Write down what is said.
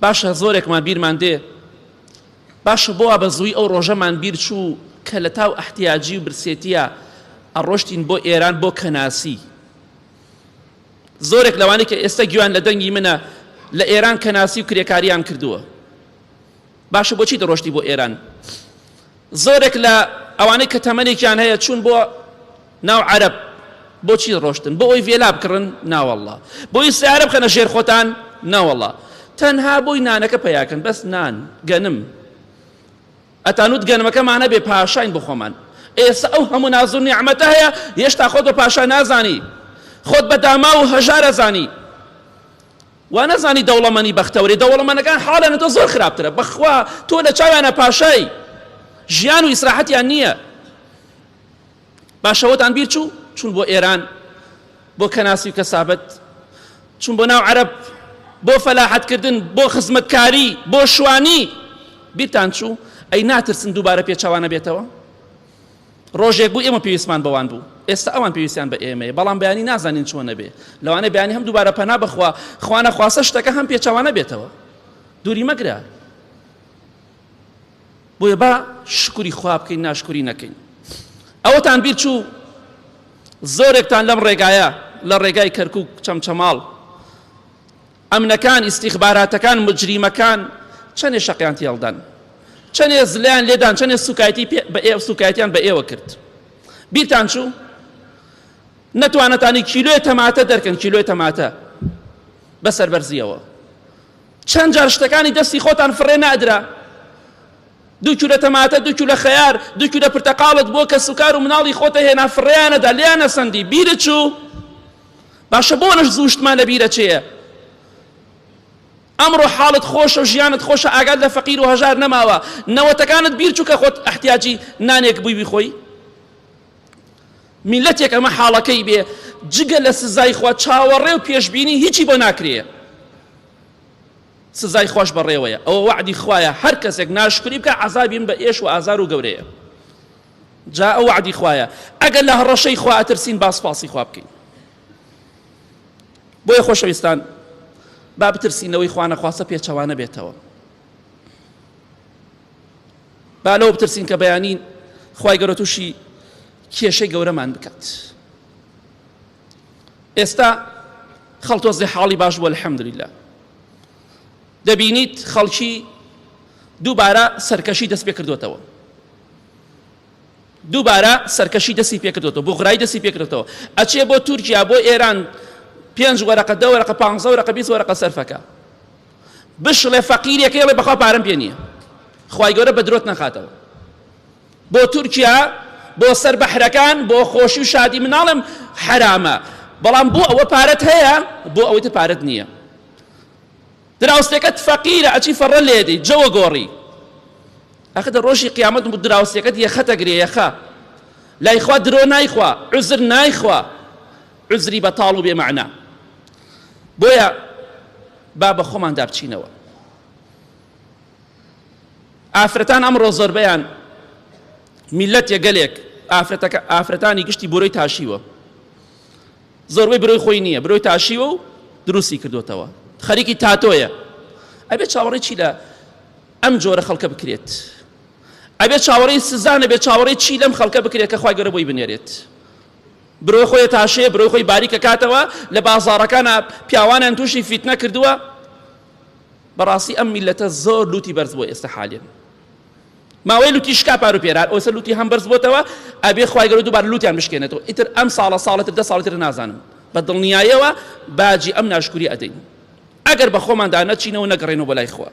باشە زۆرێکمان بیرمان دێ باشە بۆ وا بە زووی ئەو ڕۆژەمان بیر چوو کە لە تاو ئەحتیاجی و برسێتیە ئەڕۆشتین بۆ ئێران بۆ کەناسی زۆرێک لەوانەی کە ئێستا گوێیان لە دەنگی منە لە ئێران کەناسی و کرێکاریان کردووە باشە بۆچی دەڕۆشتی بۆ ئێران زۆرێک لە ئەوانەی کە تەمەنێکیان هەیە چوون بۆ ناو عەرەب بۆچی ڕۆشتن بۆ ئەوی ڤێلا بکڕن ناوەڵڵا بۆی سیارە بخەنە ژێر خۆتان ناوەڵڵا تەنها بۆی نانەکە پیاکەن بەس نان گەنم ئەتانوت گەنمەکەمان هەبێ پاشاین بۆ خۆمان ئێستا ئەو هەموو ناز و نیعمەتە هەیە هێشتا خۆت بە پاشا نازانی خۆت بە داماو و هەژار ئەزانی وا نەزانی دەوڵەمەنی بەختەوەری دەوڵەمەنەکان حاڵیان لە تۆ زۆر خراپترە بەخوا تۆ لە چاویانە پاشای ژیان و ئیسراحەتیان نییە باشەوەتان بیر چوو چون بۆ ئێران بۆ کەناسی و کەسابەت چون بۆ ناو عەرەب بۆ فەلاحەتکردن بۆ خزمەتکاری بۆ شوانی بیرتان چوو ئەی ناترسن دووبارە پێچەوانە بێتەوە ڕۆژێک بوو ئێمە پێویستمان بەوان بوو ئێستا ئەوان پێویستیان بە ئێمەیە بەڵام بەیانی نازانین چۆن نەبێ لەوانەیە بەیانی هەم دووبارە پەنا بەخوا خوا نەخواستە شتەکە هەم پێچەوانە بێتەوە دووری مەگرە بۆیە با شکری خوا بکەین ناشکری نەکەین ئەوەتان بیر چوو زۆرێکتان لەم ڕێگایە لە ڕێگای کەرکک چەمچەماڵ ئەمنەکان ئیستیخباراتەکان مجریمەکان چەنێ شەقیان تێڵدان چەنێ زلیان لێدان چەنێ سوکایەتی بە ئێوە سوکایەتیان بە ئێوە کرد بیرتان چوو نەتوانەتانی کیلۆی تەماتە دەرکەن کیلۆی تەماتە بە سەربەرزیەوە چەند جار شتەکانی دەستی خۆتان فڕێ نادرا دوو کیلۆ تەماتە دوو کیلۆ خەیار دوو کیلۆ پرتەقاڵت بۆ کەسوکار و مناڵی خۆتە هێنا فڕێیانەدا لێیانە سەندی بیرت چوو باشە بۆ نەش زوو شتمان لە بیرەچێیە ئەمڕۆ حاڵت خۆشە و ژیانت خۆشە ئاگات لە فەقیر و هەژار نەماوە نەوەتەکانت بیر چوو کە خۆت ئەحتیاجی نانێک بووی بیخۆی میلەتێک ئەمە حاڵەکەی بێ جگە لە سزای خوا چاوەڕێ و پێشبینی هیچی بۆ ناکرێ سزای خواش بەڕێوەیە ئەوە وەعدی خوایە هەر کەسێک ناشکری بکە عەزابی من بە ئێش و ئازار و گەورەیە جا ئەو وەعدی خوایە ئەگەر لە هەڕەشەی خوا ئەترسین با سوپاسی خوا بکەین بۆیە خۆشەویستان با بترسینەوەی خوا نەخواستە پێچەوانە بێتەوە با لەوە بترسین کە بەیانی خوای گەورە تووشی کێشەی گەورەمان بکات ئێستا خەڵتۆزێ حاڵی باش بووە الحمدلله دەبینیت خەڵکی دووبارە سەرکەشی دەست پێ کردوێتەوە دووبارە سەرکەشی دەستی پێ کردوێتەوە بوغرایی دەستی پێ کردوێتەوە ئەچێ بۆ تورکیا بۆ ئێران پێنج وەرەقە دە وەرەقە پانزە وەرەقە 20 وەرەقە سەرفەکە بشڵێ فەقیرێکەی ئەڵێ بەخوا پارەم پێ نییە خوای گەورە بە درۆت نەخاتەوە بۆ تورکیا بۆ سەر بەحرەکان بۆ خۆشی و شادی مناڵم حەرامە بەڵام بۆ ئەوە پارەت هەیە بۆ ئەوەی تر پارەت نییە دراوسێکەت فەقیرە ئەچی فەڕە لێدەی جەوە گۆڕی ئەخە دە ڕۆژی قیامەت دراوسێکەت یەخە دەگرێ یەخە لای خوا درۆ نایخوا عوزر نایخوا عوزری بەتاڵ و بێ مەعنا بۆیە با بە خۆماندا بچینەوە ئافرەتان ئەمڕۆ زۆربەیان میلەتێ گەلێک ئافرەتەکە ئافرەتانی گشتی برۆی تاشیوە زۆربەی برۆی خۆی نییە برۆی تاشیوە و دروستی کردوتەوە خەریکی تاتۆیە ئەبێ چاوەڕێ چی لە ئەم جۆرە خەڵکە بکرێت ئەبێ چاوەڕێی سزا نەبێ چاوەڕێی چی لەم خەڵکە بکرێت کە خوای گەورە بۆی بنێرێت برۆی خۆی تاشێ برۆی خۆی باریکەکاتەوە لە بازاڕەکانە پیاوانیان تووشی فیتنە کردووە بەڕاستی ئەم میلەتە زۆر لوتی بەرز بۆ ئێستا حالێن ماوەی لوتی شکا پارو پێرار ئەوسە لوتی هەم بەرز بۆتەوە ئەبێ خوای گەورە دووبارە لوتیان بشکێنێتەوە ئیتر ئەم ساڵە ساڵتر دە ساڵتر نازانم بە دڵنیایەوە باجی ئەم ناشکوری ئەدەین ئەگەر بە خۆماندا نەچینەوە نەگەڕێنەوە بۆ لای خوا.